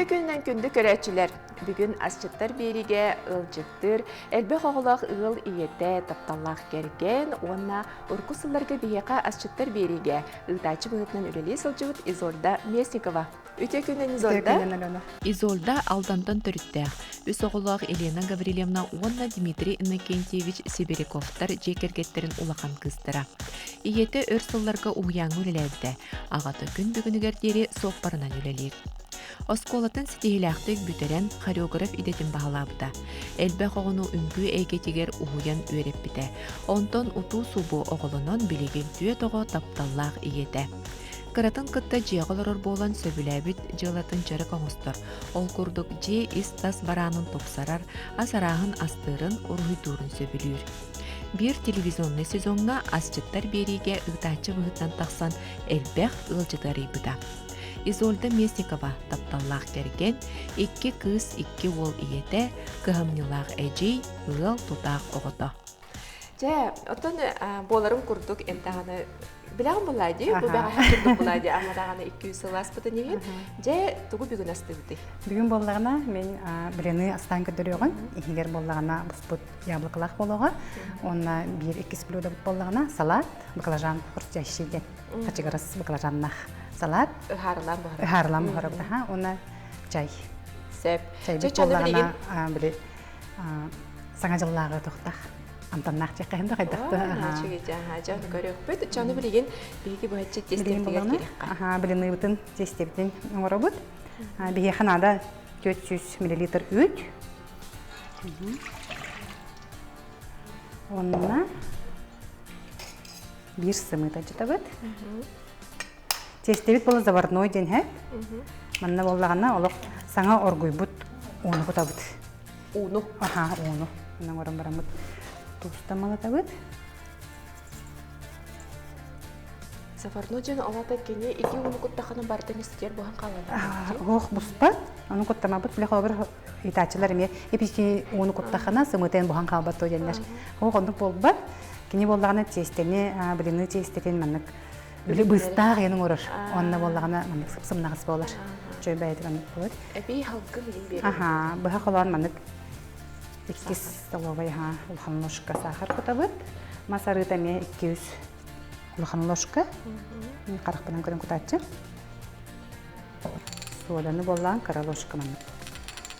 күнүнэн күндү көрөөччүлэр! Бүгүн асчыттар биэриигэ ыалдьыттыыр, элбэх оҕолоох ыал ийэтэ, тапталлаах кэргэн уонна урукку сылларга биһиэхэ асчыттар биэриигэ ыытааччы быһыытынан үлэлии сылдьыбыт Изольда Местникова. Үтүө күнүн, Изольда! Изольда Алдантан төрүттээх, үс оҕолоох Елена Гаврильевна уонна Дмитрий Иннокентьевич Сибиряковтар дьиэ кэргэттэрин улахан кыыстара. Ийэтэ өр сылларга уһуйааҥҥа үлэлээбитэ, аҕата күн бүгүнүгэр диэри суоппарынан үлэлиир. Оскуолатын ситиһиилээхтик бүтэрэн, хореограф идэтин баһылаабыта. Элбэх оҕону үҥкүү эйгэтигэр уһуйан үөрэппитэ. Онтон утуу-субуу оҕолонон билигин түөрт оҕо тапталлаах ийэтэ. Кыратын кытта дьиэҕэ олорор буолан сөбүлээбит дьыалатын дьарык оҥостор. Ол курдук дьиэ ис-тас бараанын тупсарар, ас арааһын астыырын, уруһуйдуурун сөбүлүүр. Биир телевизионнай сезоҥҥа асчыттар биэриигэ ыытааччы быһыытынан тахсан элбэх ыалдьыты арыйбыта. Изольда Местникова тапталлаах кэргэн, икки кыыс, икки уол ийэтэ, кыһамньылаах эдьиий, ыал тутаах оҕото. Дьэ, оттон буоларын курдук эн даҕаны билэҕин булаа дии, бу бэҕэһээ курдук булаа дии, ама даҕаны 200 сыл ааспытын иһин. Дьэ, тугу бүгүн астыыбытый? Бүгүн буоллаҕына мин блины астаан көрдөрүөҕүм. Иһигэр буоллаҕына буспут яблокалаах буолуоҕа. Уонна биир иккис блюдобут буоллаҕына салат, баклажан хрустящий диэн хачыгырас баклажаннаах салат. Ыһаарылаан буһарабыт. Ыһаарылаан буһарабыт, аха. Уонна чай. Сөп. Чайбыт буоллаҕына били саҥа дьыллааҕы туохтаах амтаннаах диэххэ иһин да хайдахты дьон көрүөхпүт дьону билигин биһиги быһаччы тиэстибитигэр киириэххэ аха блиныбытын тиэстибитин оҥоробут биһиэхэ наада 400 миллилитр үүт онно биир сымыыт алдьатабыт тиэстэбит буола заварной диэн иһэ манна буоллаҕына олох саҥа оргуйбут ууну кутабыт ууну аха ууну онон оҥорон бараммыт туустамалатабыт Заварной диэн олата кини ити ууну куттахына барытын истиэр буһан хаалар Ох буспат ону куттамабыт биле холобур ыытааччылар эмиэ эпичи ууну куттахына сымытын буһан хаалбат то диэннэр ох оннук буолбат кини буоллаҕына тиэстэни блины тиэстэтин маннык били быстаах иэн оҥорор онно буоллаҕына маннык сымнаҕас буолар чөй бэйэтин оннук буолар эбии халгын иин биэрэр аха быһа холоон маннык иккис столовай аха улахан ложка сахар кутабыт мас арыыта эмиэ 200 улахан ложка харахпынан көрөн кутааччы суоданы буоллаан кыра ложка маннык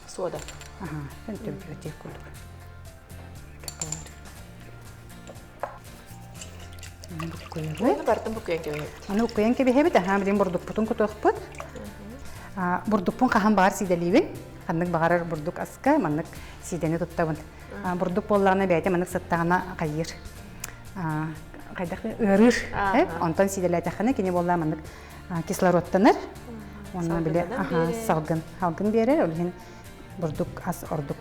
суода аха төнтөбүтүгэр курдук Аны бартын букуйан кэбиһэбит. Аны уккуйан кэбиһэбит, аһаа билин бурдукпутун кутуохпут. Бурдукпун хаһан баҕар сиидэлиибин. Ханнык баҕарар бурдук аска маннык сиидэни туттабын. Бурдук буоллаҕына бэйэтэ маннык сыттаҕына хайыыр. Хайдах ыарыыр. Онтон сиидэлээтэххинэ кини буоллаа маннык кислородтанар. Онно били салгын салгын биэрэр. Ол иһин бурдук ас ордук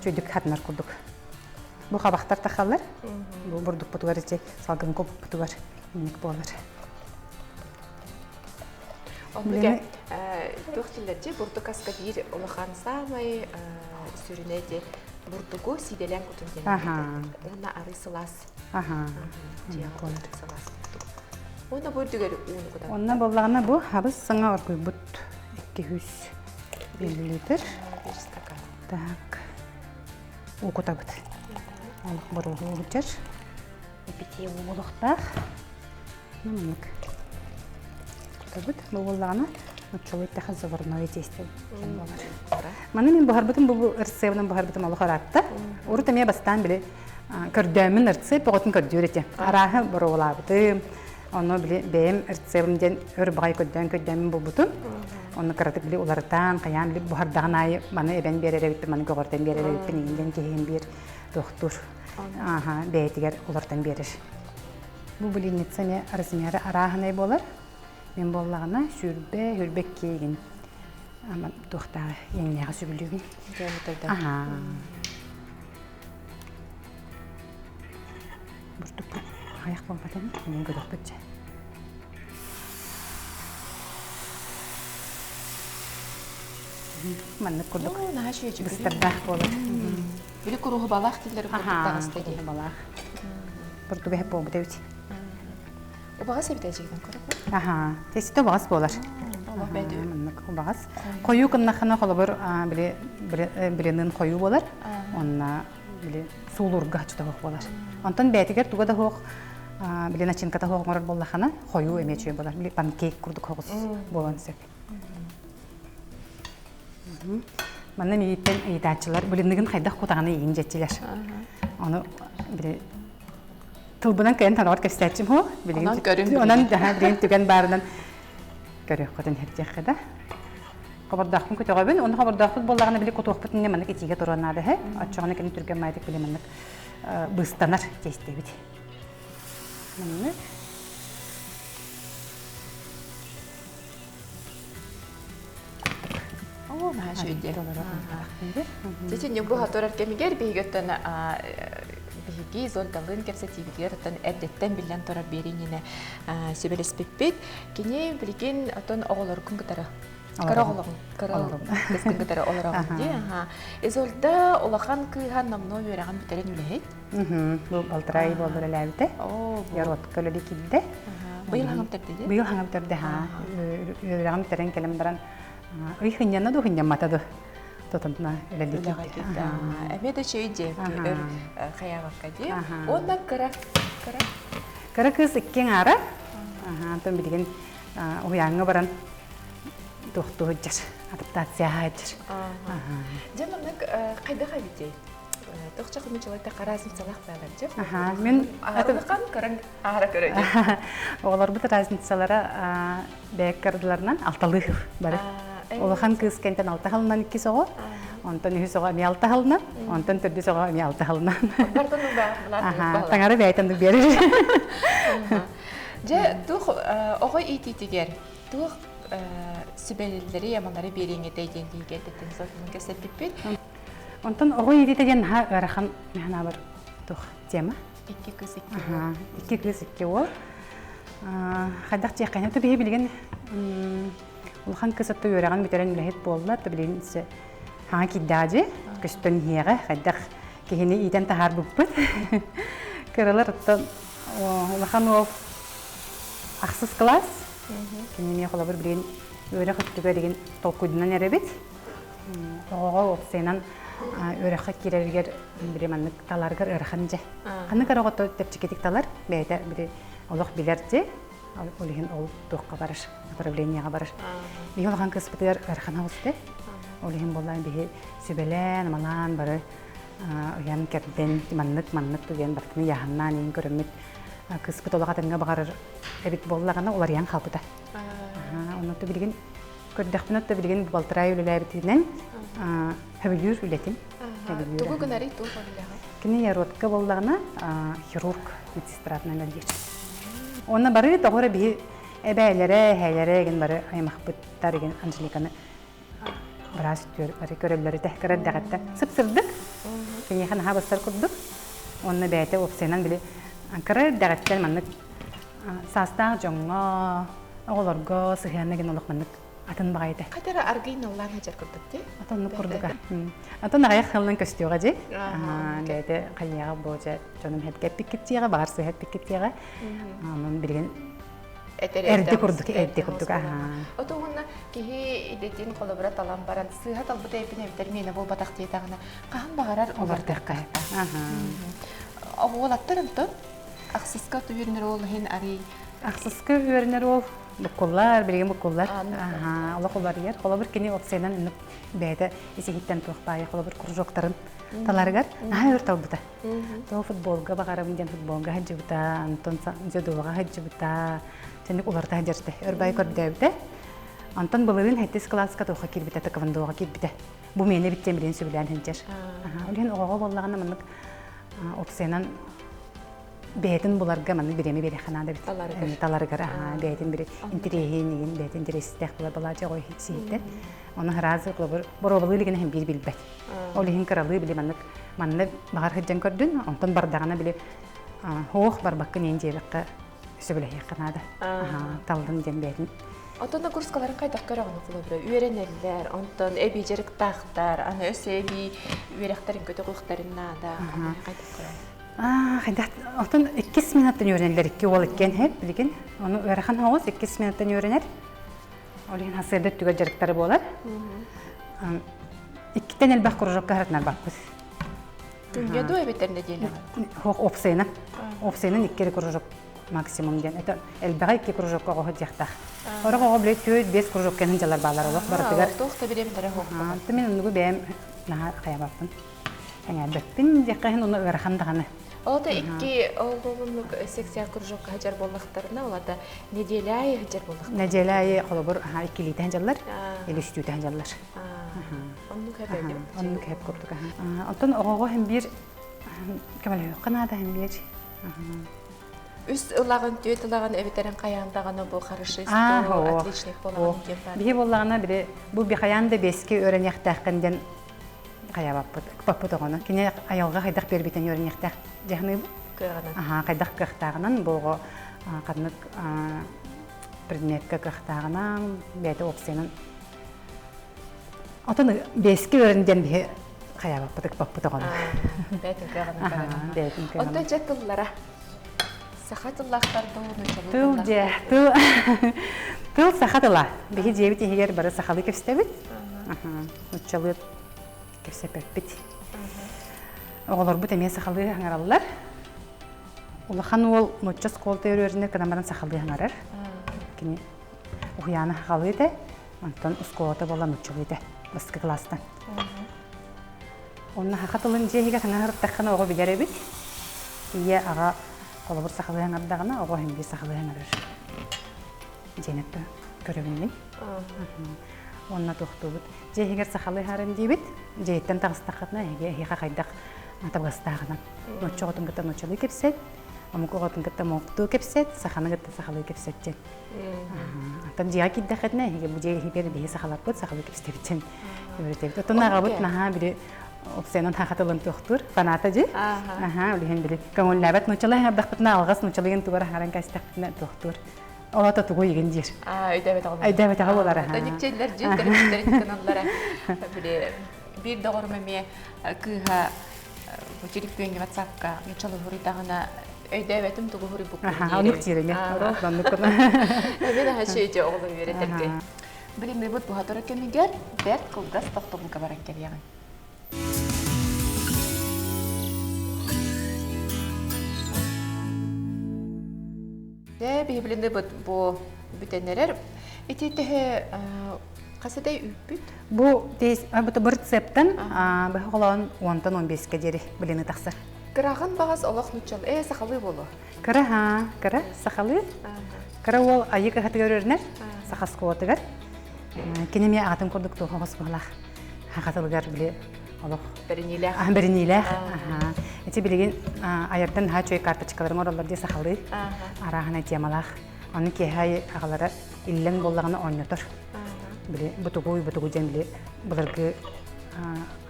чүйдүк хатынар курдук. Бу хабахтар тахаллар. Бу бурдукпутугар ити салгын коппутугар инник буолар. Оннуга туох диллэрчи бурдук аска биир улахан саамай сүрүнэ ити бурдугу сиидэлээн кутун диэн уонна арыы сылаас сылаас уонна бу үрдүгэр ууну кутан Онно буоллаҕына бу хабыс саҥа оргуйбут 200 миллилитр. Биир стакан. Так. уу кутабыт. Олох боруоһу сылдьар. Эпитии уу буолуохтаах. Маннык кутабыт. Бу буоллаҕына оччолуу иттэхэ заварное тесто диэн буолар. Маны мин буһарбытым бу ырцебынан буһарбытым олох ыраатта. Урут эмиэ бастаан били көрдөөммүн ырцеп оҕотун көрдүүр этим. Арааһы боруобалаабытым. Ону били бэйэм рецебым диэн өр баҕайы көрдөөн көрдөөммүн булбутум. Онно кыратык били уларытаан, хайаан били буһардаҕын аайы маны эбэн биэрэр эбиппин, маны көҕөртөн биэрэр эбиппин иҥин диэн киһим биир туохтуур. Ааха, бэйэтигэр уларытан биэрэр. Бу блинница эмиэ размера арааһынай буолар. Мин буоллаҕына сүүрбэ, сүүрбэ иккиигин туохтааҕы иҥнээҕи сөбүлүүбүн. Аха. Бурдукпут аҕыйах буолбатын мин көрүөхпүт дьэ. Маннык курдук быстардаах буолар. Били куруһубалаах дииллэр курдук таҕыста дии. Куруһубалаах. Бурдуга эһэп буолбут эбит. Убаҕас эбит эдьиийдэн көрөбүн. Аха, тесте убаҕас буолар. Маннык убаҕас. Хойуу гыннаххына холобур били блинын хойуу буолар. Онна били суулуурга чутаһуох буолар. Онтон бэйэтигэр туга да суох били начинката суох оҥорор буоллаххына хойуу эмиэ үчүгэй буолар. Били панкейк курдук соҕус буолуон сөп. Манна миигиттэн ыйытааччылар блинныгын хайдах кутаҕаны иин дьэччилэр. Ону били тылбынан кэлэн таноҕор кэпсээччим хо билигин Онон көрүн онон билигин түгэн баарынан көрүөххүтүн хэрдиэххэ да хобордоохпун көтөҕөбүн уонна хобордоохпут буоллаҕына били кутуохпут инньэ маннык итиигэ туруон наада үһү оччоҕуна кини түргэн маайдык били маннык быстанар тиэстэбит маннык Оо, наһаа үчүгэй. Дьэ, Ньургу турар кэмигэр биһиги оттон биһиги Изольдалыын кэпсэтиибитигэр оттон эрдэттэн биллэн турар биэриининэ сүбэлэспиппит. Кини билигин оттон оҕолоргун кытары кыра оҕолорун кыра кыскын кытары олороҕун дии. Изольда улахан кыыһа номнуо үөрэҕин бүтэрэн үлэһит. Бу балтараа ый буоллар үлэлээбитэ. Яротка үлэлии киирдэ. Быйыл хаҥам төрдө Быйыл хаҥам төрдө ха. Үөрэҕим бүтэрэн кэлэн баран ый хынньанна ду хынньаммата ду тотонна үлэлии киирдэ. Эмиэ да үчүгэй дии өр хайаабакка дии. Уонна кыра кыра Кыра кыыс икки аҥаара. Антон билигин уһуйааҥҥа баран туохтуу сылдьар, адаптация сылдьар. Дьэ маннык хайдах эбитий? Тохча хомучалайта разницалаах баалар Аха, мин Аарылыхан көрөн аара көрөдү. Оҕолорбут разницалара бэйэккардыларынан алталыы бары. Улахан кыыс кэнтэн алта халынан иккис оҕо, онтон үһүс оҕо эмиэ алта халынан, онтон төрдүс оҕо эмиэ алта халынан. Таҥара бэйэтэн биэрэр. Дьэ, туох оҕо иитиитигэр туох сүбэлэри, амалары биэриэҥ этэй диэн биһиги эрдэттэн сотунун кэпсэппиппит. Онтон оҕо иитиитэ диэн наһаа ыарахан наһанаабар туох тема. Икки кыыс икки уол. Икки кыыс икки уол. Хайдах диэххэ, то биһи билигин улахан кыыс отто үөрэҕин бүтэрэн үлэһит буолла, то билигин хаҥа киирдээҕи көстөн иһиэҕэ, хайдах киһини иитэн таһаарбыппыт. Кыралар оттон улахан уол ахсыс кылаас. Кини эмиэ холобур билигин үөрэх өттүгэр игин толкуйданан эрэбит. Оҕоҕо уопсайынан үөрэххэ киирэригэр били маннык таларыгар ыарахан дьэ. Ханнык эрэ оҕото чэпчэкитик талар, бэйэтэ били олох билэр дьэ. Ол иһин ол туохха барар, направлениеҕа барар. Биһи улахан кыыспытыгар ыарахан оҕус Ол иһин буоллаан биһи сүбэлээн, амалаан бары ыйан кэрдэн маннык маннык түгэн барытын ыйааһыннаан иһин көрөммүт кыыспыт олох атыҥҥа баҕарар эбит буоллаҕына уларыйан хаалбыта. Онно билигин Көрдөхпүнэ да билигин балтараа үлэлээбитинэн хөбүлүүр үлэтин. Тугу гынарый туох үлэҕэ? Кини яротка буоллаҕына хирург медсестратынан үлэлиир. Уонна бары тоҕо эрэ биһи эбээлэрэ, эһээлэрэ эгин бары аймахпыттар эгин Анжеликаны быраас үтүөр бары көрөллөр этэ, кыра эрдэҕиттэн. Сып-сырдык, киниэхэ наһаа бассар курдук. Уонна бэйэтэ уопсайынан били кыра эрдэҕиттэн маннык саастаах дьоҥҥо, оҕолорго сыһыанна гин олох маннык атын баҕайыта. Хата эрэ аргый наллаан сылдьар курдук дии. Атын курдук. Атын аҕыйах сылынан көстүөҕэ дии. Бэйэтэ хайыаҕа бу дьэ дьонум эппиккит диэҕэ, баҕар сыһа эппиккит диэҕэ. Онон билигин эрди курдук, эрди курдук. Ото уонна киһи идэтин холобура талан баран сыыһа талбыт эйпин эбитэр миэнэ буолбатах диэтэҕинэ хаһан баҕарар олордохха. Уолаттар онтон Ахсыска үөрэнэр уол иһин арый Ахсыска үөрэнэр уол буккуллар, билигин буккуллар. Аха, олох уларыйар. Холобур кини опциянан инник бэйэтэ исиһиттэн туох баайы холобур кружоктарын таларыгар наһаа өр талбыта. То футболга баҕарабын диэн футболга сылдьыбыта, Антон дзюдоҕа сылдьыбыта, сенник уларыта сылдьарта. Өр баайы көрдөөбүтэ. Антон былырыын хэттис кылааска туохха киирбитэ, тэквондоҕа киирбитэ. Бу миэнэ биттэн билигин сөбүлээн сылдьар. Ол иһин оҕоҕо буоллаҕына маннык опциянан бэйэтин буларга маннык бириэмэ биэриэххэ наада эбит. Таларыгар. Таларыгар, аха, бэйэтин били интэриэһин игин, бэйэтин интэриэстээх була балаача оҕо сиһиттэн. Ону сразу холобур боруобалыы илигинэ иһин биир билбэт. Ол иһин кыралыы били маннык манна баҕар сылдьан көрдүн, онтон бардаҕына били хоох барбаккын иэн диэбэххэ сөбүлэһиэххэ наада. Таллын диэн бэйэтин Онтон нагрузкаларын хайдах көрөҕүн холобура үөрэнэллэр, онтон эбии дьарыктаахтар, аны өссө эбии үөрэхтэрин көтөҕүөхтэрин наада. Хайдах көрөҕүн? Хайдах оттон иккис сменаттан үөрэнэллэр икки уол иккиэн иһэр билигин. Ону ыарахан соҕус иккис сменаттан үөрэнэр. Ол иһин сарсыарда өттүгэр дьарыктары буолар. Иккитэн элбэх кружокка сырытынар баппыт. Күҥҥэ дуу эбэтэр нэдиэлэҕэ? Суох, опсайынан. Опсайынан икки эрэ кружок максимум диэн. Это элбэҕи икки кружокка оҕо сылдьыахтаах. Сорох оҕо били түөрт биэс кружокка сылдьаллар баалар олох барытыгар. Туох да бириэмэлэрэ суох. Мин оннугу бэйэм наһаа хайабаппын. Сэҥээрбэппин диэххэ иһин уну ыарахан даҕаны. Ол да икки ол секция кружокка сылдьар буоллахтарына, ол ата неделя аайы сылдьар буоллахтарына. Неделя аайы холобур иккилиитэ сылдьаллар, или үстүүтэ сылдьаллар. Оннук хэп Оннук хэп курдук. Оттон оҕоҕо иһин биир көмөлөһүөххэ наада иһин биир. Үс ылаҕын, түөрт ылаҕын эбэтэрин хайаан даҕаны бу хорошист, отличник буолаҕын диэн баар. Биһи буоллаҕына били бу хайаан да биэскэ үөрэниэхтээххин диэн хайаабаппыт, ыкпаппыт оҕону. Кини айылҕа хайдах биэрбитин үөрэниэхтээх дьаһаныыбыт. Кыаҕынан. Аха, хайдах кыахтааҕынан бу оҕо ханнык предметкэ кыахтааҕынан, бэйэтэ опциянан. Отон биэскэ үөрэн диэн биһи хайаабаппыт, ыкпаппыт оҕону. Бэйэтин кыаҕынан баран. Бэйэтин кыаҕынан. Оттон дьэ тыллара. Саха тыллаахтар дуу, нууччалыы Тыл дьэ, тыл тыл саха тыла. Биһи дьиэбит иһигэр бары сахалыы кэпсэтэбит. Нууччалыы кэпсэппэппит. Оҕолорбут эмиэ сахалыы аҥараллар. Улахан уол нуучча оскуолата үөрэнэр гынан баран сахалыы аҥарар. Кини уһуйаана сахалыы этэ, онтон оскуолата буолла нууччалыы этэ бастакы кылаастан. Онно саха тылын дьиэ иһигэр саҥа сырыттаххына оҕо билэр эбит. Ийэ, аҕа холобур сахалыы аҥардаҕына, оҕо иһин биир сахалыы аҥарар. Диэн этэ көрөбүн мин. Уонна туохтуубут. Дьиэ иһигэр сахалыы аһарын диибит. Дьиэттэн таҕыстаххытына эһиги эһиэхэ хайдах табыгастааҕынан. Нуучча оҕотун кытта нууччалыы кэпсэт, омук оҕотун кытта омуктуу кэпсэт, саханы кытта сахалыы кэпсэт диэн. Оттон дьиэҕэ киирдэххитинэ эһиги бу дьиэ иһигэр биһи сахаларбыт сахалыы кэпсэтэбит диэн үөрэтэбит. Оттон аҕабыт наһаа били опсуйанан саха тылын туохтуур фаната дии. Аха, ол иһин били көҥүллээбэт нууччалыы аһардахпытына алҕас нууччалыын тугар аһаран кэстэхпитинэ туохтуур. Ол ата тугу игин диир. Аа, өйдөөбөтөҕө буолар. Өйдөөбөтөҕө буолар. Тоньикчэллэр дьин төрөппүттэрин гыналлара. Били биир доҕорум эмиэ кыыһа бу телефоҥҥа ватсапка нууччалыы суруйдаҕына өйдөөбөтүм тугу суруйбуккун диир. Оннук диир эмиэ. Оннук Эмиэ наһаа үчүгэй оҕолор үөрэтэргэ. Билиммит буһа турар кэмигэр бэрт кылгас тохтобулга баран кэлиэҕиҥ. Дьэ, биһиблиныбыт бу бүтэн эрэр. Ити төһө хас этэй үүппүт? Бу бу рецептэн быһа холоон уонтан он бескэ диэри билини тахсар. Кыраҕын баҕас олох нуччал ээ сахалыы буолуо. Кыра ха, кыра сахалыы. Кыра уол айы кыһатыгар өрнөр, саха оскуолатыгар. Кини эмиэ аҕатын курдук туох оҕус быһалаах. Саха тылыгар били олох бэриниилээх. Бэриниилээх. Ити билигин айардан наһаа үчүгэй карточкаларын оҥороллор дии сахалыы. Арааһынай темалаах. Аны киэһэ аҕалара иллэҥ буоллаҕына оонньотор. Били бутугуй бутугу диэн били былыргы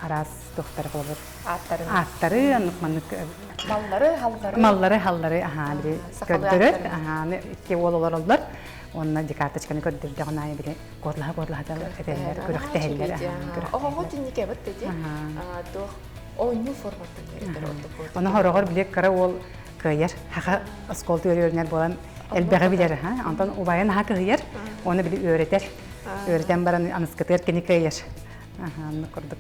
араас туохтары холобур. Ааттары. Ааттары аннык маннык маллары, халлары. Маллары, халлары аһаа били көрдөрөр. Аһааны икки уол олороллор. Уонна ди карточканы көрдөрдөҕүн аайы били куотлаһа куотлаһа этэллэр, күрэхтэһэллэр. Оҕоҕо тинникэбит ди туох оонньуу форматын үөрэтэр ордук. Ону хороҕор били кыра уол кыайар. Хаха оскуолта үөрүөрүнэр буолан элбэҕи билэр. Онтон убайын аха кыһыйар, оны били үөрэтэр. Үөрэтэн баран аныскытыгар кини кыайар. Оннук курдук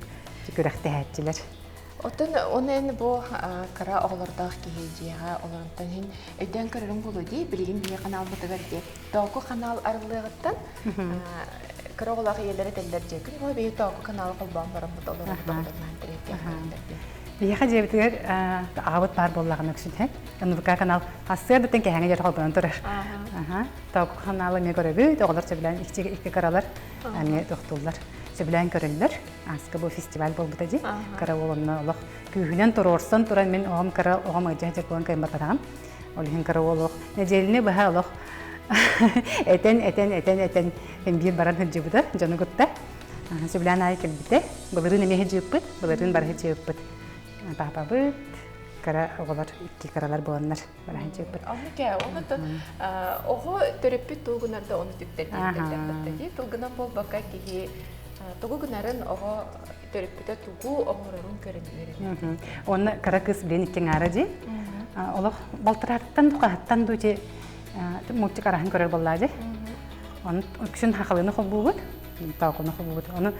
күрэхтэһээччилэр. Оттон оны эн бу кыра оҕолордоох киһи дьиэҕэ олоронтон иһин өйдөөн көрөрүҥ буолуо дии билигин биһи ханаалбытыгар дии Тооку канал арыллыаҕыттан кыра оҕолоох ийэлэр этэллэр дьэ күн бу биһи Тооку каналы холбоон бараммыт олоробут оҕолорун тириэрдиэх дии. Биһиэхэ дьиэбитигэр аҕабыт баар буоллаҕына үксүн НВК канал сарсыардаттан кэһэҥэ дьэр холбонон турар. Тооку каналы эмиэ көрөбүт, оҕолор сөбүлээн икки кыралар эмиэ тохтууллар. Сөбүлээн көрөллөр. Ааска бу фестиваль буолбута дии. Кыра уол онно олох күүһүнэн туруорсан туран мин оҕом кыра оҕом ыалдьа сылдьар буолан кыайан барбатаҕым. Ол иһин кыра уол олох нэдиэлэни быһа олох этэн этэн этэн этэн биир баран сылдьыбыта дьону кытта. Сөбүлээн аайы кэлбитэ. Былырыын эмиэ сылдьыппыт, былырыын бары сылдьыппыт. Паапабыт, кыра оҕолор икки кыралар буоланнар бары сылдьыппыт. Оннук онтон оҕо төрөппүт тугунан да ону түктэр диэн тылгынан буолбакка киһи тугу гынарын оҕо төрөппүтэ тугу оҥорорун көрөн үөрэнэр. Уонна кыра кыыс билин икки аҥаара дии. Олох балтарааттан дуу хаһыттан дуу ити мультик араһын көрөр буоллаа дии. Ону үксүн хахалыны холбуубут, тоокуну холбуубут. Ону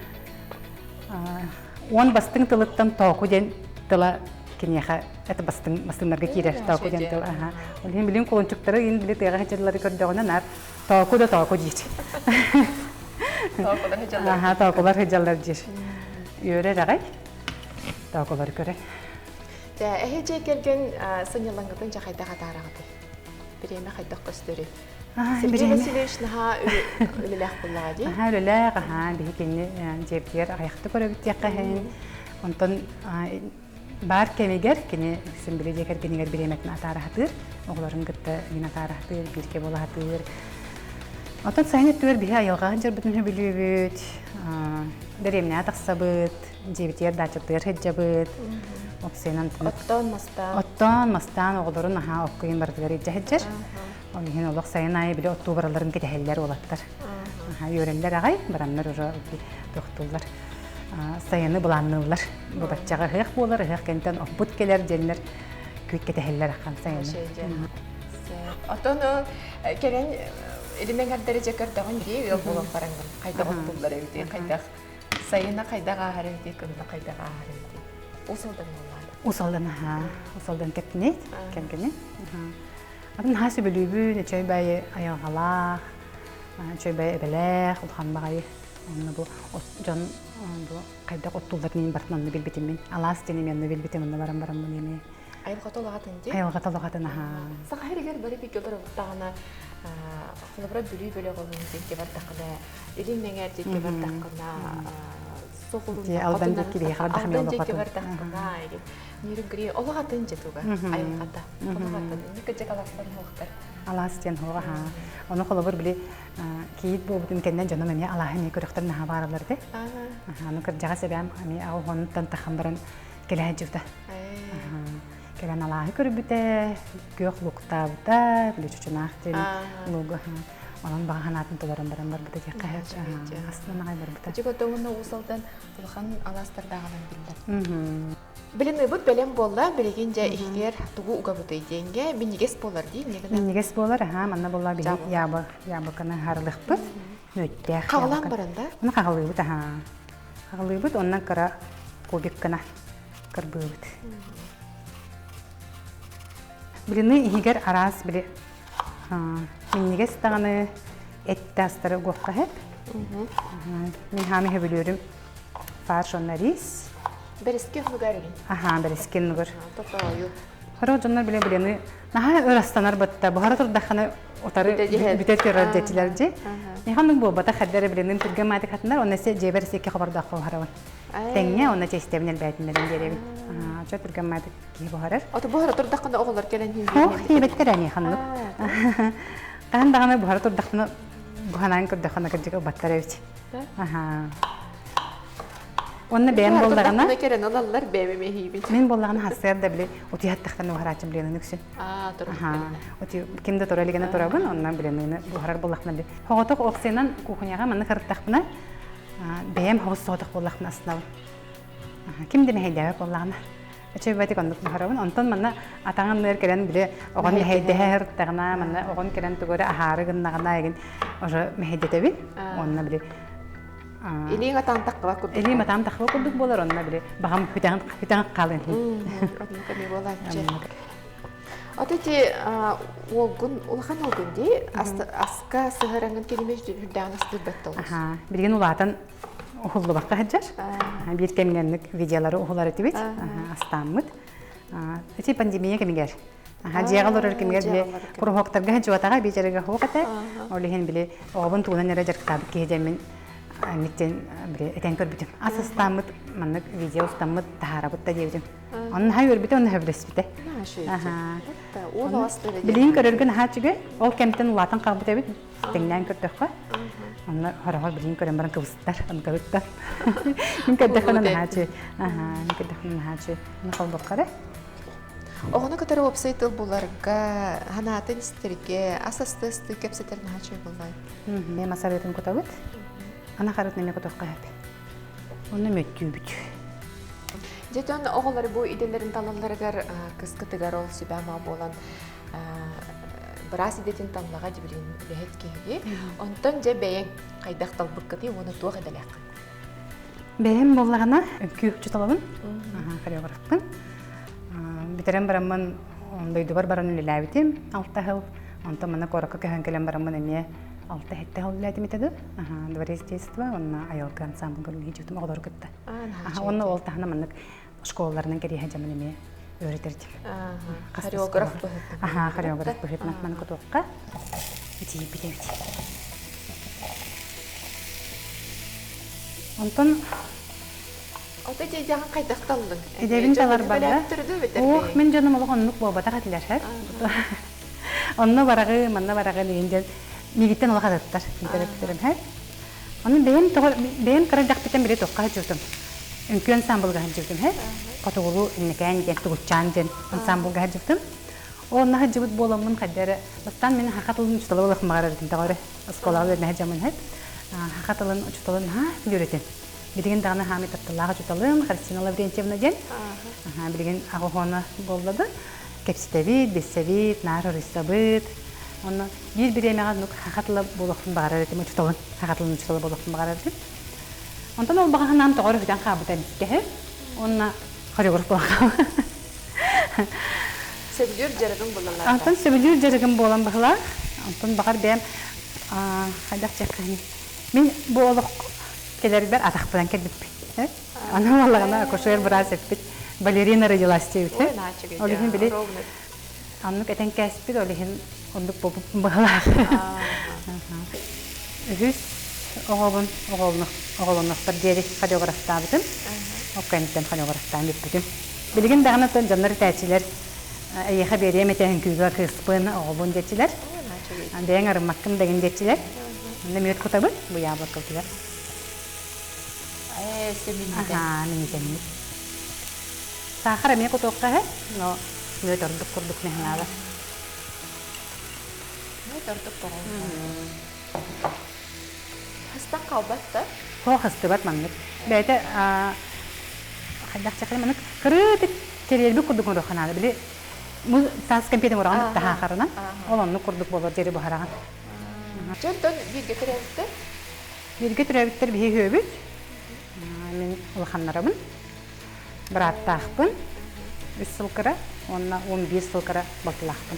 уон бастыҥ тылыттан тооку диэн тыла киниэхэ это бастыҥ бастыҥнарга киирэр тооку диэн тыл. Аха. Ол иһин билин кулунчуктары иин били тыаҕа сылдьаллары көрдөҕүнэ наар тооку да тооку диир. Тоокулар сылдьаллар. Аха, тоокулар сылдьаллар диир. Үөрэр аҕай тоокулары көрөн. Дьэ, эһи дьиэ кэргэн сынньалаҥҥытын дьэ хайдах атаараҕытый? Бириэмэ хайдах көстөрүй? Сергей Васильевич наһаа үлэлээх буоллаҕа дии. Наһаа үлэлээх, аһаа, биһи кини дьиэбитигэр аҕыйахта көрөбүт диэххэ иһин. Онтон баар кэмигэр кини үксүн били дьиэ кэргэнигэр бириэмэтин атаара сатыыр, оҕолорун кытта мин атаара сатыыр, бииргэ буола сатыыр. Оттон сайын өттүгэр биһи айылҕаҕа сылдьарбытын сөбүлүүбүт, дэриэбинэҕэ тахсабыт, дьиэбитигэр даачабытыгар сылдьабыт. Опсайынан Оттоон мастаан. Оттоон мастаан оҕолорун аһаа оккуйун барытыгар илдьэ сылдьар. Ол иһин олох сайын аайы били оттуу баралларын кэтэһэллэр уолаттар. Үөрэллэр аҕай, бараннар уже тохтууллар. Сайыны былаанныыллар. Бу баччаҕа ыһыах буолар, ыһыах кэнтэн оппут кэлэр диэннэр күүт кэтэһэллэр ахан сайыны. Отон кэлэн илин эҥэрдэри дьэ көрдөҕүн дии ыал буолан бараҥҥын хайдах оттуллар эбитий, хайдах сайына хайдах ааһар эбитий, кыһына хайдах ааһар эбитий. Усалдан буоллаҕа. Усалдан аһаа, усалдан кэптинит, кэргэни. Атын наһаа сөбүлүүбүн, үчүгэй баайы айылҕалаах, үчүгэй баайы эбэлээх, улахан баҕайы. Онно бу дьон бу хайдах оттуулларын барытын онно билбитим мин. Алаас диэн эмиэ онно билбитим, онно баран бараммын эмиэ. Айылҕата улаҕатын дии? Айылҕата улаҕатын аһаа. Саха сиригэр бары бииргэ олоробуттаҕына, холобура Бүлүү бөлөҕүн диэки бардаххына, Илин Мэҥээр диэки бардаххына, Соҕуруу Алдан диэки биһиэхэ бардаххына Алдан диэки бардаххына, Нерюнгри олох атын дьэ туга, айылҕата. Олох атын. Инник кыдьык алаастар уһуохтар. Алаас диэн уһуоҕа аһаа. Ону холобур били кийиит буолбутун кэннэ дьонум эмиэ алааһы эмиэ көрөхтөр наһаа бааралар этэ. Аны кырдьаҕас эбээм эмиэ аҕа тахан баран кэлэ сылдьыбыта. Кэлэн алааһы көрбүтэ, күөх луктаабыта, били чучунаах диэн лугу онон баҕа санаатын толорон баран барбыта диэххэ астынан аҕай барбыта. Дьиго уонна Уус Алдан улахан алаастардааҕынан биллэр. Билин бэлэм буолла, билигин дьэ иһигэр тугу угабытый диэнгэ минньигэс буолар дии Минньигэс буолар, аха, манна буолла биһи яблоканы харылыхпыт, мүөттээх Хаҕалаан баран да? Оны хаҕалыыбыт, аха. Хаҕалыыбыт, оннан кыра кубик гына кырбыыбыт. Блины иһигэр араас били минньигэс даҕаны этте астары угуохха сөп. Мин хааны сөбүлүүрүм фарш уонна рис. Бэрэски оннугар игин. Аха, бэрэски оннугар. Тотоойу. Хорох дьоннор биле билени наһаа ырастанар батта буһара турдаххана утары бүтэ турар дэтилэр дьи. Миханнык буолбата хаддара биленин түргэн маатик хатынар, онна се жебер секке хобордооххо буһарабын. Тэҥҥэ онно чэстэбин элбээтиннэрин биэрэбин. Чо түргэн маатик киһи буһарар. Ото буһара турдаххына оҕолор кэлэн хин Ох, хиибэттэр ани ханнык. Хаһан даҕаны буһара турдаххына буһанаан көрдөххүнэ кырдьык ылбаттар эбит. Аха. Онно бэйэм буоллаҕына кэлэн ылаллар бэйэм эмиһиибин. Мин буоллаҕына хассыар да били утуйаттахтан уһарааччым билиэнин үксүн. Аа, Ути ким да тура илигинэ турабын, онно билиэнини буһарар буоллахпына били. Хоҕотох опциянан кухняҕа манна сырыттахпына бэйэм хоҕус соҕотох буоллахпына астынабын. Ким да мэһэйдээбэт буоллаҕына. Үчүгэйдик оннук буһарабын. Онтон манна атаҕын кэлэн били оҕон мэһэйдэһэ сырыттаҕына, манна оҕон кэлэн тугу эрэ аһаары гыннаҕына эгин уже мэһэйдэтэбин. Уонна били Илииҥ атаан таххыба курдук. Илиим атаан таххыба курдук буолар, онно били баҕам хүтэҕин хүтэҕин хаалын. Оннук эмиэ буолааччы. Ото ити уолгун улахан уолгун дии аска сыһыраҥын кинимэ үрдэҕин астыырбат толус. Билигин улаатан уһуллубакка сылдьар. Биир кэмҥэ видеолары уһулар этибит, астааммыт. Ити пандемия кэмигэр. Дьиэҕэ олорор кэмигэр били куруһуоктарга сылдьыбатаҕа биир дьарыга суох этэ. Ол иһин били оҕобун тугунан эрэ дьарыктаабыт киһи диэммин миттен били этэн көрбүтүм. Ас астааммыт маннык видео устаммыт таһаарабыт да диэбитим. Онно наһаа үөрбүтэ, онно сөбүлэспитэ. Билигин көрөргө наһаа үчүгэй. Ол кэмтэн улаатан хаалбыт эбит. Тэҥнээн көрдөххө. Онно хороҕор билигин көрөн баран кыбыстар, онкабыттар. Мин көрдөххүнэ наһаа үчүгэй. Мин көрдөххүнэ наһаа үчүгэй. Ону холбокко эрэ. Оҕону кытары уопсай тыл буларга, санаатын истэргэ, ас асты-асты кэпсэтэр наһаа үчүгэй буоллай. Мен масарыытын кутабыт. Ана харытын эмиэ кутуохха сөп. Онно мөттүүбүт. Дьэ, оҕолор бу идэлэрин талалларыгар кыскытыгар ол сүбэ-ама буолан. Быраас идэтин таллаҕа дибилин үлэһит киһи. Онтон дьэ бэйэҥ хайдах талбыккытый уонна туох идэлээххин? Бэйэм буоллаҕына үҥкүү учууталабын, хореографпын. Бүтэрэн бараммын дойдубар баран үлэлээбитим 6 сыл. Онтон манна куоракка көһөн кэлэн бараммын эмиэ 6-7 сыл үлэлээтим этэ да. Дворец детства уонна айылгы ансамблга үлэлии оҕолору кытта. Уонна ол таһынан маннык школаларынан кэриэһэ дьамын эмиэ үөрэтэрдим. Хореограф быһыытынан. Аха, хореограф быһыытынан маны кутуохха тиийбит эбит. Онтон Ото дьиэдьэҕин хайдах таллыҥ? Идэбин таларбарга. Ох, мин дьонум олох оннук буолбатах этилэр. Онно бараҕы, манна бараҕы диэн дьон миигиттэн олох атыттар. Бүтэрим һэ. Ону бэйэм тоҕо бэйэм кыра эрдэхпиттэн били туохха сылдьыбытым. Үҥкүү ансамблга сылдьыбытым һэ. Хотугулуу Иннэкээн диэн Тугутчаан диэн ансамблга сылдьыбытым. Онно сылдьыбыт буоламмын хайда эрэ бастаан мин саха тылын учуутала буолуохпун баҕарар этим тоҕо эрэ оскуолаҕа үөрэнэ сылдьаммын һэ. Саха тылын учууталын наһаа үөрэтим. Билигин даҕаны хаамай тапталлаах учууталым Христина Лаврентьевна диэн. Билигин аҕа буолла да кэпсэтэбит, билсэбит, наар ыруйсабыт. Онно биир бириэмэҕэ оннук саха тыла буолуохпун баҕарар этим учууталын, саха тылын учуутала буолуохпун баҕарар этим. Онтон ол баҕа санаам тоҕо эрэ бүтэн хаалбыта эмискэ уонна хореограф буолан хаалла. Сөбүлүүр дьарыгым буолаллар. Онтон сөбүлүүр дьарыгым буолан быһылаах. Онтон баҕар бэйэм хайдах диэххэ мин бу олох кэлэрбэр атахпынан кэлбиппин. Аны буоллаҕына акушер быраас эппит балерина родилась диэбит. Ол иһин били оннук этэн кээспит, ол иһин оннук буолбуппун быһалаах. Үһүс оҕобун оҕолонуохпар диэри хореографтаабытым. Ол кэнниттэн хореографтаан бүппүтүм. Билигин даҕаны дьоннор этээччилэр эйиэхэ биэриэм этэ үҥкүүгэ кыыспын, оҕобун диэччилэр. Бэйэҥ арыммаккын дэгин диэччилэр. Онно мүөт кутабын бу яблокобутугар. Ээ, сэминнитэн. Аһаа, миннитэммит. Саахар эмиэ кутуохха иһэ, но мүөт ордук курдук наһаалар. Мүөт ордук тоҕо? Хастан хаалбат да? Суох хастыбат маннык. Бэйэтэ хайдах чахчы маннык кырыытык кэриэрбит курдук оҥоруохха наада. Били таас кэмпиэтин ураҕан таһаахарынан ол оннук курдук буолар диэри буһараҕын. Дьонтон бииргэ төрөөбүттэр? Бииргэ төрөөбүттэр биһи үһүөбүт. Мин улаханнарабын. Бырааттаахпын. Үс сыл кыра уонна 11 сыл кыра балтылаахпын.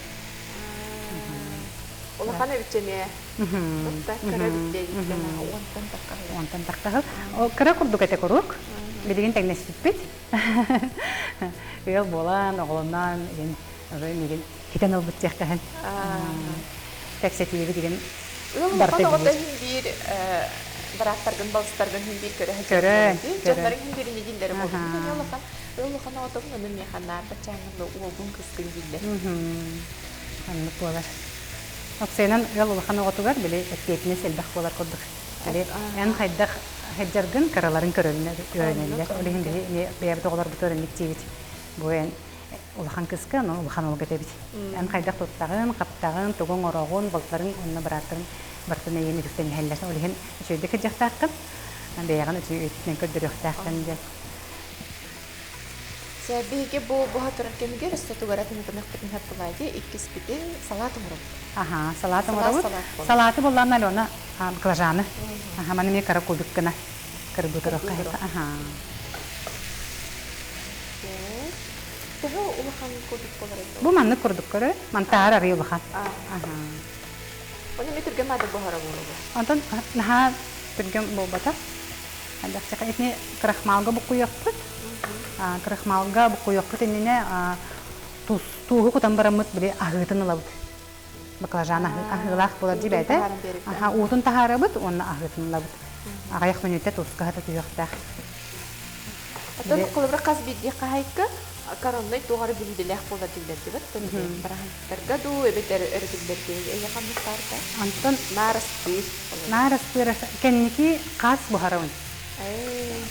Улахан эбит эмиэ. Кыра эбит диэбиттэн уонтан тахха. Уонтан тахха. Кыра курдук этэ куруук. Билигин тэҥнэспиппит. Ыал буолан, оҕолонон, уже мигин хитэн ылбыт диэхтэһэн. Кэпсэтиибит игин Ыал улахан оҕото иһин биир бырааттаргын, балыстаргын иһин биир көрө Көрөн, Дьоннорун иһин биир инньэ дииллэрэ буолуо. Мин улахан ыал улахан оҕотобун, ону миэхэ наар баччааҥҥын уолгун кыыскын дииллэр. Оннук буолар. Опсайынан ыал улахан оҕотугар били эппиэтинэс элбэх буолар курдук. Били эн хайдах сылдьаргын кыраларын көрөннөр үөрэнэллэр. Ол иһин биһи бэйэбит оҕолорбутугар инник диибит. Бу эн улахан кыска, но улахан уолга этэбит. Эн хайдах туттаҕын, хаптаҕын, тугу оҥороҕун, балтыларыҥ уонна бырааттарыҥ барытын эйиэн үтүктэн иһэллэр. Ол иһин үчүгэйдик сылдьыахтааххын, бэйэҕин үчүгэй өттүнэн көрдөрүөхтээххин диэн. Биһиги бу буһа турар кэмигэр өссө тугара тынытыныахпытын хаттылаайди иккиспитин салаат оҥоробут. Аха, салаат оҥоробут. Салааты буоллаҕына Алена баклажаны. Аха, маны эмиэ кыра кубик гына кырбытырыахха. Аха. Төһө улахан кубик болар Бу маннык курдук көрө. Мантаар арый улахан. Оны эмиэ түргэн маада буһара буолуо. Онтон наһаа түргэн буолбата. Хайдахчака итини крахмалга буккуйуохпут. Крахмалга буккуйуохпут иннинэ тууһу кутан бараммыт били аһыытын ылабыт. Баклажан аһыылаах буолар дьибэтэ. Аха, уутун таһаарабыт уонна аһыытын ылабыт. Аҕыйах мүнүүтэ тууска хата түһүөхтээх. Оттон холобура хас биирдии хаһайка короннай туох эрэ бүлүүдэлээх буолар дииллэр дибит. Быраһынтарга дуу эбэтэр өрөбүллэргэ эйиэхэ ханныктаарда? Антон наар астыыр. Наар астыыр кэнники хас буһарабын.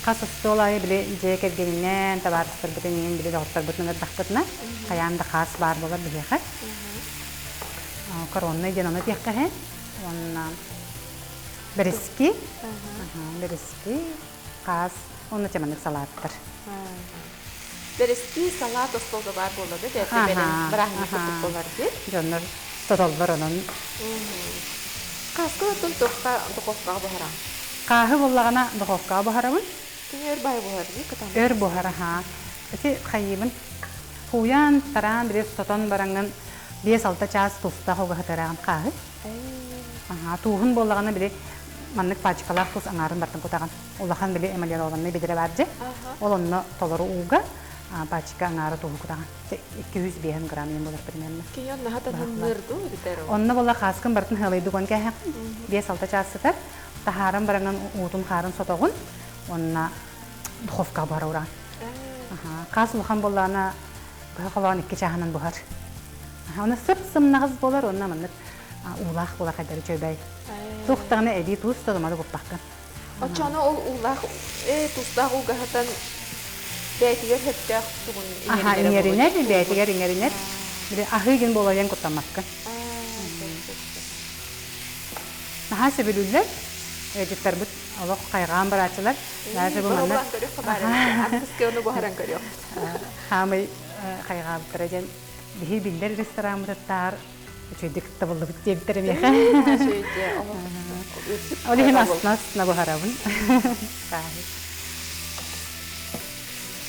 Хас остуол аайы били дьиэ кэргэнинэн, табаарыстарбытын иһин били доҕотторбутун ыҥырдахпытына, хайаан да хаас баар буолар биһиэхэ. Короннай диэн ону этиэххэ иһин. Уонна бэрэски, бэрэски, хаас, уонна чаманнык салааттар. Бэрэски салаат остуолга баар буолла да, бэйэтэ бэлэм бырааһынньык курдук буолар дии. Дьоннор. Сотоллор онон. Хааскы оттон туохха духовкаҕа буһараҕын? Хааһы буоллаҕына духовкаҕа буһарабын. Кини өр баайы буһар дии кытаанах. Өр буһар аһаа. Ити хайыыбын. Хууйан, тараан, били сотон бараҥҥын 5-6 чаас тустаах угаһытараҕын хааһы. Аһаа, тууһун буоллаҕына били маннык пачкалаах туус аҥаарын бартын кутаҕын. Улахан били эмалированный бедре баар дьэ. Ол онно толору ууга пачка аҥаара тууһу кутаҕын. 205 грамм диэн буолар примерно. Кини онно хатанынныр дуу эбитэр Онно буолла хааскын бартын хыалайдык он кээһэҕин. 5-6 чаас сытар. Таһааран бараҥан уутун-хаарын сотоҕун. Уонна духовкаҕа буһара ураан. Хаас улахан буоллаҕына быһа холоон икки чааһынан буһар. Оны сып-сымнаҕас буолар уонна маннык уулаах буолар хайдары үчүгэй. Туох даҕаны эбии туус да куппаккын. Оччону ол уулаах э тустаах уугаһатан бэйэтигэр сөптөөх тугун Аха, иҥэринэр, бэйэтигэр иҥэринэр. Били аһыы гин буолайан куттаммаккын. Наһаа сөбүлүүллэр. Ыалдьыттарбыт олох хайҕаан барааччылар. Даже бу манна Артыска ону буһаран көрүөх. Хаамай хайҕаабыттара диэн биһи биллэр рестораммытыттаар үчүгэйдик табыллыбыт диэбиттэр миэхэ. Ол иһин астына астына буһарабын.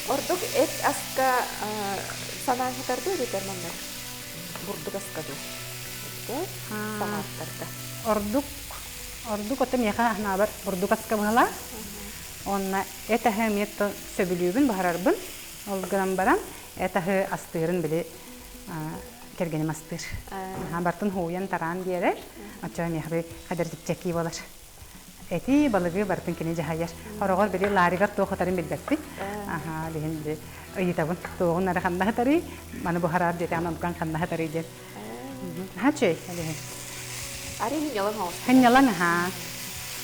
Ордук эт аска санаан сытар дуу эбэтэр маннык бурдук аска дуу? Салааттарга. Ордук ордук ото миэхэ аһнаабар бурдук аска быһалаа. Онно эт аһы эмиэ сөбүлүүбүн, буһарарбын. Ол гынан баран эт аһы астыырын били кэргэним астыыр. Бартын һууйан-тараан биэрэр. Оччоҕо миэхэ хадэр чэпчэки буолар. Эти, балыгы барытын кини дьаһайар. Хороҕор били лаарыгар туох ытарын билбэппин. Аха, билин били ыйытабын. Туоҕун эрэ ханна ытарый, маны буһараар диэтэҕин онтон ханна ытарый диэн. Наһаа үчүгэй, алиһин. Ари хынньалаҥ оҕус. Хынньалаҥ, аһаа.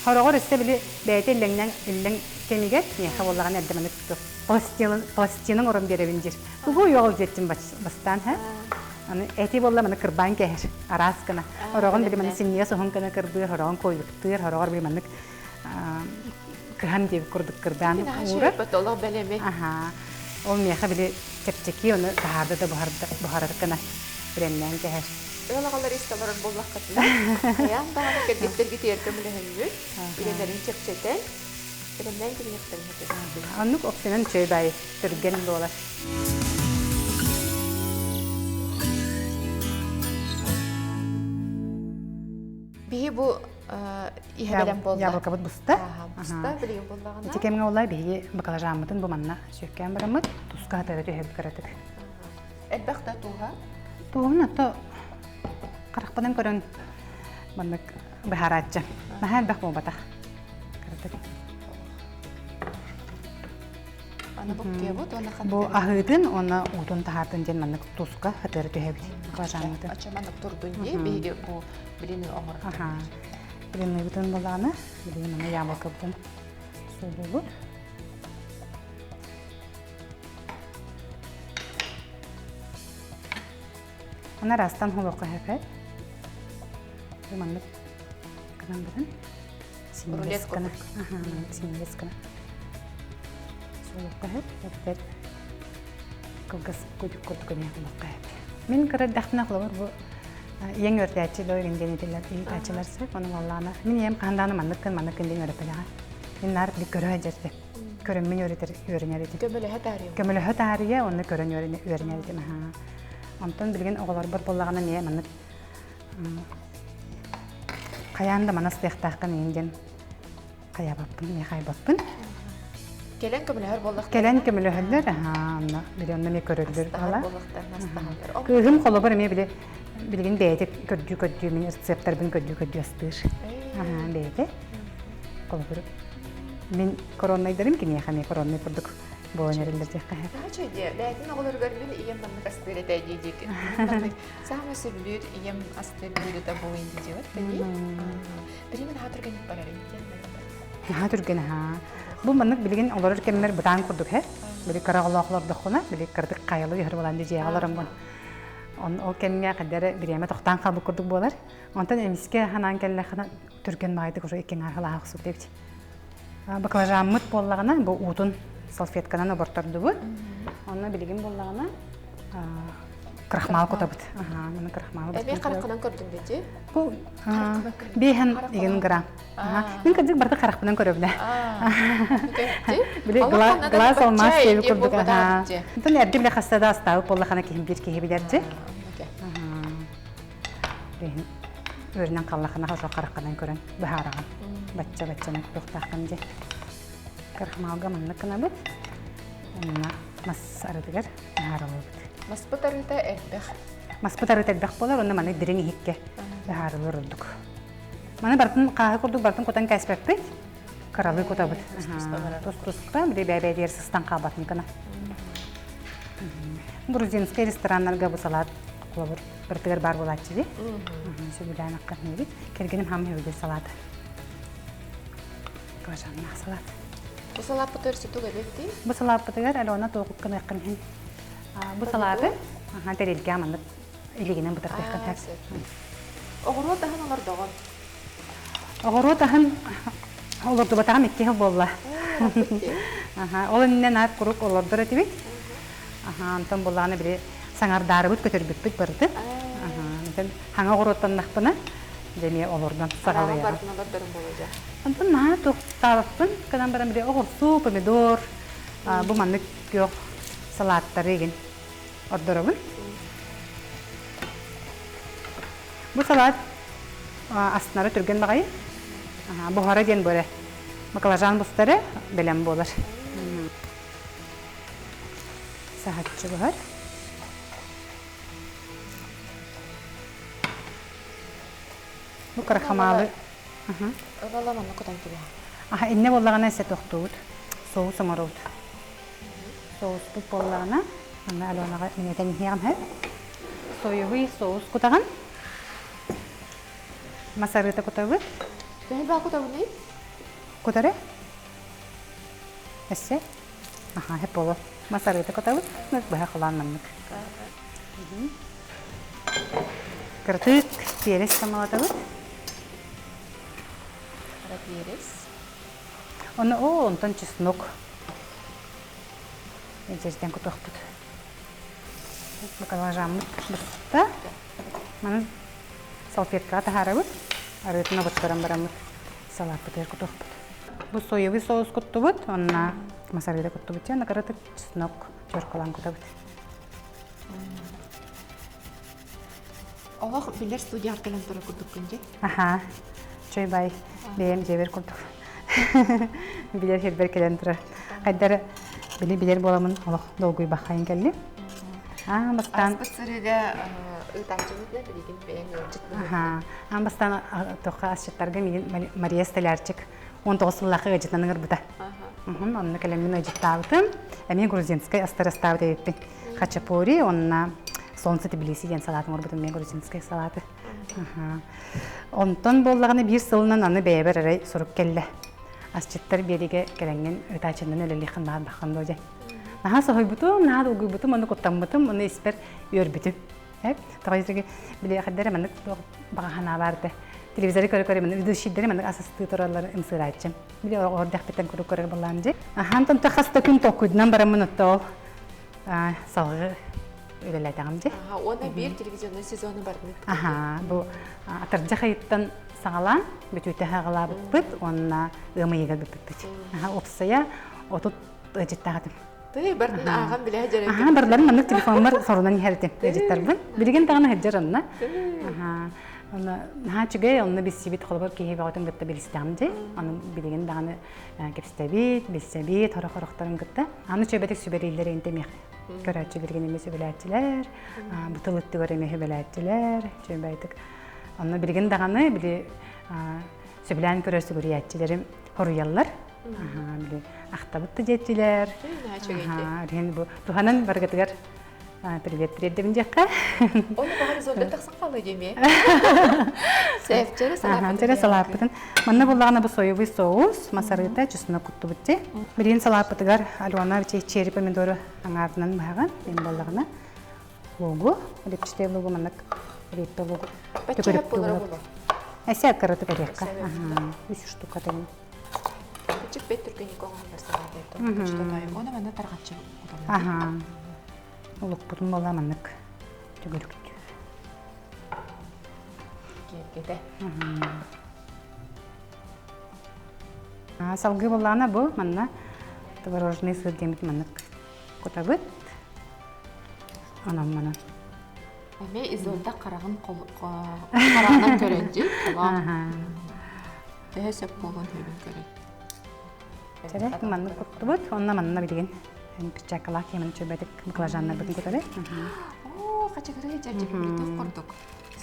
Хороҕор өссө били бэйэтэ иллэҥнэн иллэҥ кэмигэр миэхэ буоллаҕына эрдэ маннык пластинын оҥорон биэрэбин диир. Тугу уйуоҕул диэттим бастаан һэ. Аны эти буолла маны кырбаан кээһэр араас гына. Хороҕун били маны синньигэс уһун гына кырбыыр, хороҕун куойуктыыр, хороҕор били маннык кыһан диэбит курдук кырдаан уурар. Олох бэлэми. Аха. Ол миэхэ били чэпчэки ону таһаарда да буһарар гына бэлэмнээн кэһэр. Ыал аҕалар истэ олорор буоллаххытына, хайаан даҕаны кэргэттэргитигэр көмөлөһөҥҥүт, үлэлэрин чэпчэтэн, бэлэмнээн кэбиһиэхтэрин сөп. Оннук опсунан үчүгэй баайы түргэн буолар. Биһи бу иһэ бэлэм буолла. Яблокабыт буста. Буста билигин буоллаҕына. Ити кэмҥэ олай биһиги баклажаммытын бу манна сүөккээн бараммыт туска хатара түһэбит кыратык. Элбэх да тууһа? Тууһун ото харахпынан көрөн маннык быһаарааччы. Наһаа элбэх буолбатах. Кыратык. Аны бу кебут уонна Бу аһыытын уонна уутун таһаартын диэн маннык туска хатыары түһэбит баклажаммытын. Ача маннык турдун дии биһиги бу блины оҥорор. Аха. Блинныыбытын булааны, билигин маны яблокобытын суулуубут. Аны араастан холуохха хэпэ. Бу маннык гынан баран синньигэс гына. Аха, маннык синньигэс гына. Суулуохха хэп, эбэтэр кылгас кудук курдук эмиэ холуохха хэп. Мин кыра эрдэхпинэ холобур бу ийэҥ үөрдээччи доо диэн этиллэр ыйытааччылар сөп. Ону буоллаҕына мин ийэм хаһан даҕаны маннык гын, маннык гын диэн үөрэппэтэҕэ. Мин наар били көрө сылдьар Көрөммүн үөрэтэр үөрэнэр этим. Көмөлөһө таарыйа. Көмөлөһө таарыйа, онно көрөн үөрэнэр этим. Онтон билигин оҕолорбор буоллаҕына эмиэ маннык хайаан да манас тыахтааххын иин диэн хайаабаппын, эмиэ хайбаппын. Кэлэн көмөлөһөр буоллахтарына? Кэлэн көмөлөһөллөр, аһаа, онно били онно эмиэ көрөллөр буола. Кыыһым холобур эмиэ били билигин бэйэтэ көрдүү-көрдүү мин рецептарбын көрдүү-көрдүү астыыр. Аһаа, бэйэтэ. Холобур, мин короннайдарым киниэхэ эмиэ короннай курдук буолан эрэллэр диэххэ сөп. Наһаа дьиэ, бэйэтин оҕолоругар мин ийэм маннык астыыр этэ дии дии. Маннык саамай сөбүлүүр ийэм астыыр бүлүүтэ буолуон дии диэбит дии. Билигин наһаа түргэнник барар эбит диэн. Наһаа түргэн аһаа. Бу маннык билигин олорор кэммэр бытаан курдук һэ. Били кыра оҕолоох олордоххуна, били кыратык хайалы түһэр буолан дьиэҕэ олороҥҥун. Он ол кэмҥэ хайдары бириэмэ тохтоон хаалбыт курдук буолар. Онтон эмискэ ханаан кэллэххинэ түргэн баҕайытык уже икки аҥаар охсубут эбит. Баклажаммыт буоллаҕына бу уутун салфетканан обортордубут. Онно билигин буоллаҕына. Крахмал кутабыт. Аха, маны крахмалы Эмиэ хараххынан көрдүм дии. Бу биэһэн игин грамм. Мин кырдьык барыта харахпынан көрөбүнэ. Били глаз алмаз диэби курдук. Онтон эрдэ биле хаста да астаабыт буоллахана киһим биир киһи билэрдьи. Өрүнэн халлахана хошо харахханан көрөн быһаараҕын. Бачча баччанан кутуохтааххын дии. Крахмалга маннык гынабыт. Онно мас арытыгар ыһаарылыбыт. Маспыт арыыта элбэх. Маспыт арыыта элбэх буолар, онно маны дириҥ иһиккэ ыһаарылыр ордук. Маны бартын хааһы курдук бартын кутан кээспэппит. Кыралыы кутабыт. Тус-туспа, били бэйбэйдиэр сыстан хаалбатын гына. Грузинскай рестораннарга бу салат холобур барытыгар баар буолааччы дии. Сөбүлээн аккатныбыт. Кэргэним хаам сөбүлүүр салата. Баклажаннаах салат. Бу салааппытыгар сүтүк эбит Бу салааппытыгар Алена туохук гыныаххын иһин. Бу салааты тэрилгэ маннык илигинэн бытартыаххын сөп. Оҕуруот аһын олордоҕун? Оҕуруот аһын олордубатаҕым икки сыл буолла. Ол иннинэ наар курук олордор этибит. Онтон буллаҕына били саҥардаарыбыт көтөрбүппүт барыты. Онтон хаҥа оҕуруоттаннахпына дьэ эмиэ олордон саҕалыйаҕын. Барытын олордорум буолуо дьэ. Онтон наһаа туохтаабаппын гынан баран били оҕурсуу, помидор, бу маннык күөх салааттары игин ордоробун. Бу салаат астынара түргэн баҕайы. Буһара диэн бу эрэ. Баклажан бустары бэлэм буолар. Саһаччы буһар. Бу крахмалы Ылала манна кутан кэбиһэ. Аха иннэ буоллаҕына эсэ тохтуубут. Соус оҥоробут. Соуспут буоллаҕына, манна Аленаҕа минэтэн иһиэҕим сөп. Соевый соус кутаҕын. Мас арыыта кутабыт. Төһө баа кутабыный? Кутары. Эссе. Аха, хеп боло. Мас арыыта кутабыт. Быһа холоон маннык. Кыратык перец тамалатабыт. Хара перец. Оны о, онтон чеснок. Эдьэртэн кутуохпут. Баклажаммыт буста. Маны салфеткаҕа таһаарабыт. Арыытын обуттаран бараммыт салааппытыгар кутуохпут. Бу соевый соус куттубут, онно мас арыыта куттубут. Чэ, кыратык чеснок чоркалаан кутабыт. Олох билэр студияҕар кэлэн турар курдуккун дии. Аха, чой бай, бэйэм дьиэбэр курдук. Билэр сирбэр кэлэн турар. Хайдары били билэр буоламын олох долгуйбаххайын кэллим. Аан бастаан Ааспыт сырыыга ыытааччыбыт да билигин бэйэҥ ыалдьыт Аха. Аан бастаан тохха асчыттарга миигин Мария Столярчик 19 сыллаахха ыалдьытынан ыҥырбыта. Онно кэлэммин ыалдьыттаабытым. Эмиэ грузинскай астары астаабыт эбиппин. Хачапури уонна Солнце Тбилиси диэн салаатын оҥорбутум эмиэ грузинскай салааты. Онтон буоллаҕына биир сылынан аны бэйэбэр эрэ сурук кэллэ. Асчыттар биэригэ кэлэҥҥин ытааччыннан үлэлиэххин баҕарбаххын дуо диэн. Наһаа соһуйбутум, наһаа долгуйбутум, ону куттаммытым, ону испэр үөрбүтүм. Тоҕо диэтэги били хайдара маннык баҕа санаа баар этэ. Телевизоры көрө-көрө маннык ведущийдэри маннык ас астыы тураллар ымсыырааччым. Били оҕордохпиттан куруук көрөр буоллаам дии. Ахан тонто хас да күн толкуйдунан бараммын отто ол салгыы үлэлээтэҕим дии. Уонна биир телевизионный сезону барбыт. Аха, бу атырдьах ыйыттан саҕалаан бүтүүтэ саҕалаабыппыт уонна ыам ыйыгар бүппүппүт. Аха, уопсайа 30 ыалдьыттаах этим. Тый, бартын ааҕан билэ сылдьар Аха, барларын маннык телефоммар сорунан иһэр этим ыалдьыттарбын. Билигин даҕаны сылдьар онно. Аха, онно наһаа үчүгэй, онно билсибит холобур киһи бөҕөтүн кытта билистэҕим дии. Аны билигин даҕаны кэпсэтэбит, билсэбит, хорох-хорохторун кытта. Аны чөбөтүк сүбэлииллэр интэмиэх көрөөччүлэргин эмиэ сүбэлээччилэр, бу тыл өттүгэр эмиэ сүбэлээччилэр, чөбөйтүк. Онно билигин даҕаны били сөбүлээн көрөр сүгүрүйээччилэрим хоруйаллар. Били ахтабыт да диэччилэр. Аха, бу туһанан барыгытыгар привет тириэрдэбин диэххэ. Ол баҕар изольда тахсан хаалла диэмиэ. Сэфчэрэ салааппытын. салааппытын. Манна буллаҕына бу соевый соус, масарыта, чеснок куттубут ти. Билигин салааппытыгар Алена черри помидору аҥаарынан быһаҕын, мен буоллаҕына лугу, лепчатый лугу маннык реппе лугу. Бачча болар боло. Эсэ кыратык эриэххэ. Үс штука тагын. Кычык бет түргэнник оҥоһуллар салаата. Оны манна тарҕаччы Аха. Лукпутун буолла маннык. Төгүрүктүү. Киэргэтэ. Салгыы буоллаҕына бу манна творожный сыр диэммит маннык кутабыт. Онон манан. Эмиэ Изольда хараҕын хараҕынан көрөн дии, холоон. Төһө сөп буолуон сөбүн көрөн. Чэрэ, маннык куттубут. Онно манна билигин перчаткалаах киэмэн чөбөтүк баклажаннарбытын кутары. Оо, хачыгыры дьэрдьигирбит курдук.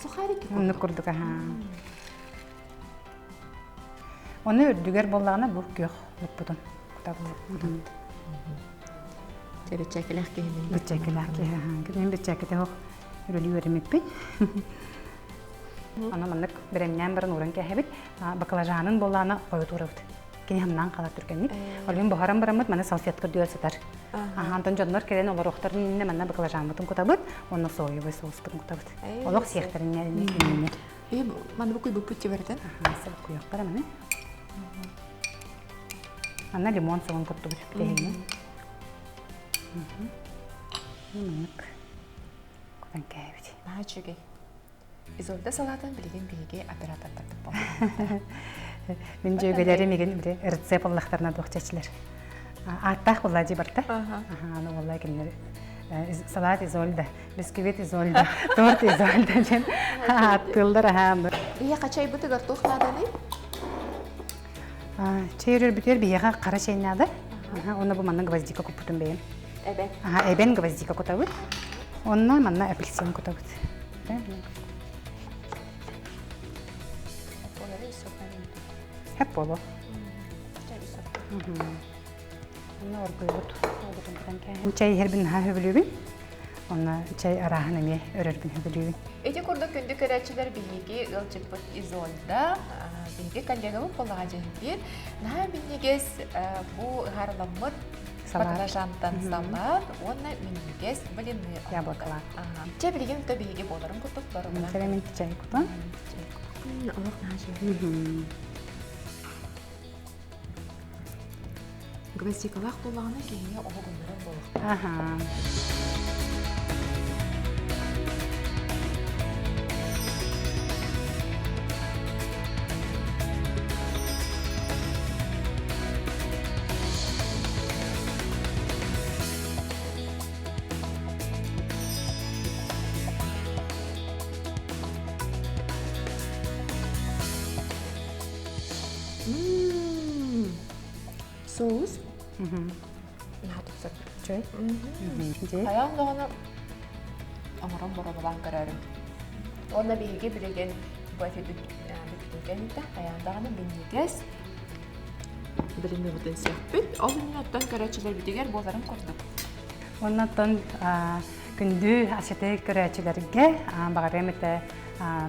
Сухарики курдук. Оннук курдук, аха. Оны үрдүгэр буоллаҕына бу күөх луппутун кутабыт. Чэ, бэчээкилээх киһи мин. Бэчээкилээх киһи, аха. Мин бэчээкитэ оһох үлэлии үөрэммиппин. Аны маннык бэлэмнээн баран ууран кээһэбит. Баклажанын буоллаҕына хойутуурабыт. Кини хамнаан хаалар түргэнник. Олүн буһаран бараммыт маны салфетка үрдүгэр сытар. Аха, онтон дьоннор кэлэн олоруохтарын иннинэ манна баклажаммытын кутабыт, уонна соевый соуспутун кутабыт. Олох сиэхтэрин иннинэ. Маны бу куйбуппут тибэртэн. Аха, куйуохтара маны. Анна лимон соҕун куттубут бүтэһигинэ. Маннык кутан кээбит. Наһаа үчүгэй. Изольда салаатын билигин биһиги оператордардык буолла. Мин дьүөгэлэрим игин били рецепт ыллахтарына туох чэчилэр. Ааттаах буолла дии барта. Аха, аны буолла кинилэр салат Изольда, бисквит Изольда, торт Изольда диэн ааттыыллар аһаан. Биһиэхэ чайбытыгар туох нааданый? Чэй өрөрбүтүгэр биһиэхэ хара чэй наада. Онно бу манна гвоздика куппутум бэйэм. Эбэн. Аха, эбэн гвоздика кутабыт. Онно манна апельсин кутабыт. Хэп боло. Онно оргуйбут Чай иһэрбин наһаа сөбүлүүбүн. Онно чай арааһын эмиэ өрөрбүн сөбүлүүбүн. Ити курдук күндү көрөөччүлэр биһиги ыалдьыппыт Изольда, биһиги коллегабыт буоллаҕа дьэһиммит. Наһаа минньигэс бу ыһаарыламмыт баклажантан салат уонна минньигэс блины яблокалар. Чэ билигин то биһиги буоларын курдук барыбынан. Сэрэмин чай кутан. Олох наһаа үчүгэй. Гвоздикалаах буоллаҕына киһини оһугуннарар буолуохтаах. Аха. Соус. Наһаа тупсар. Чэй. Хайаан даҕаны оҥорон боруобалаан көрөөрүм. Уонна биһиги билигин бу эфирбит бүппүтүн кэнниттэн хайаан даҕаны минньигэс билиннибитин сөхпүт. Ол иннинэ оттон көрөөччүлэрбитигэр буоларын курдук. Уонна оттон күндү асеты көрөөччүлэргэ баҕарыам этэ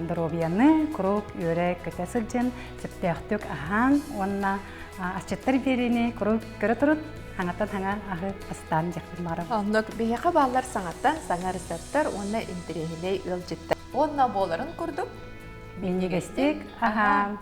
доруобуйаны куруук үөрэ-көтө сылдьан сөптөөхтүк аһаан уонна асчыттар биэриини куруук көрө турун хаҥаттан хаҥа аһы астаан дьиэхпин баҕарабын. Оннук биһиэхэ бааллар саҥаттан саҥа рецептэр уонна интэриэһинэй ыалдьыттар. Уонна буоларын курдук минньигэстик аһаан.